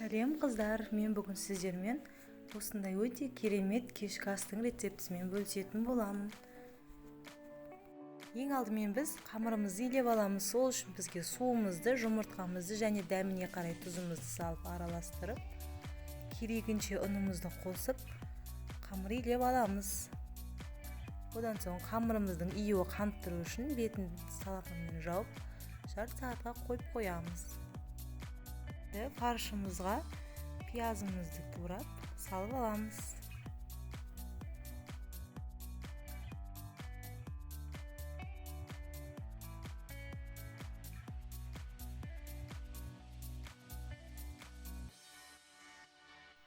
Сәлем қыздар, мен бүгін сіздермен осындай өте керемет кешкі астың рецептісімен бөлісетін боламын. Ең алдымен біз қамырымызды илеп аламыз. Сол үшін бізге суымызды, жұмыртқамызды және дәміне қарай тұзымызды салып араластырып, керегінше ұнымызды қосып, қамыр илеп аламыз. Одан соң қамырымыздың июі қанып тұру үшін бетін салафанмен жауып, жарты сағатқа қойып қоямыз. Фаршымызға пиязымызды турап салып аламыз.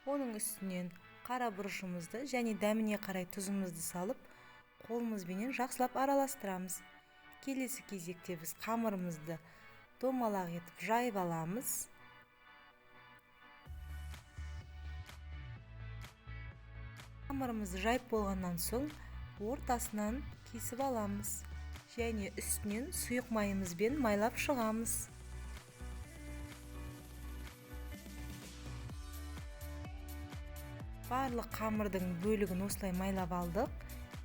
Оның үстінен қара бұрышымызды және дәміне қарай тұзымызды салып, қолымызбенен жақсылап араластырамыз. Келесі кезекте біз қамырымызды домалақ етіп жайып аламыз. Қамырымызды жайып болғаннан соң ортасынан кесіп аламыз және үстінен сұйық майымызбен майлап шығамыз. Барлық қамырдың бөлігін осылай майлап алдық.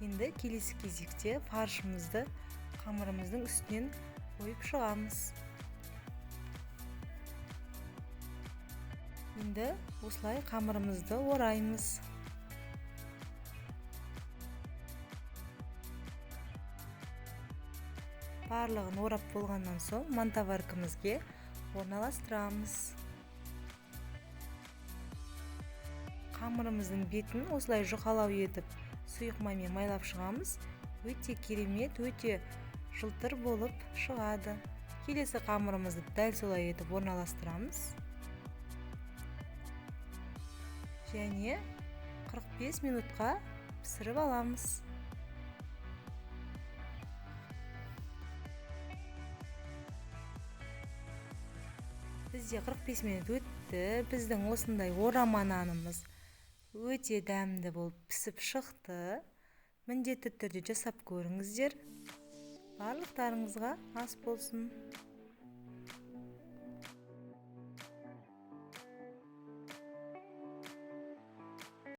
Енді келесі кезекте фаршымызды қамырымыздың үстінен қойып шығамыз. Енді осылай қамырымызды ораймыз. Барлығын орап болғаннан соң мантоваркамызге орналастырамыз. Қамырымыздың бетін осылай жұқалау етіп сұйық маймен майлап шығамыз. Өте керемет, өте жылтыр болып шығады. Келесі қамырымызды дәл солай етіп орналастырамыз. Және 45 минутқа пісіріп аламыз. Бізде 45 минут өтті. Біздің осындай орама нанымыз өте дәмді болып пісіп шықты. Міндетті түрде жасап көріңіздер. Барлықтарыңызға ас болсын.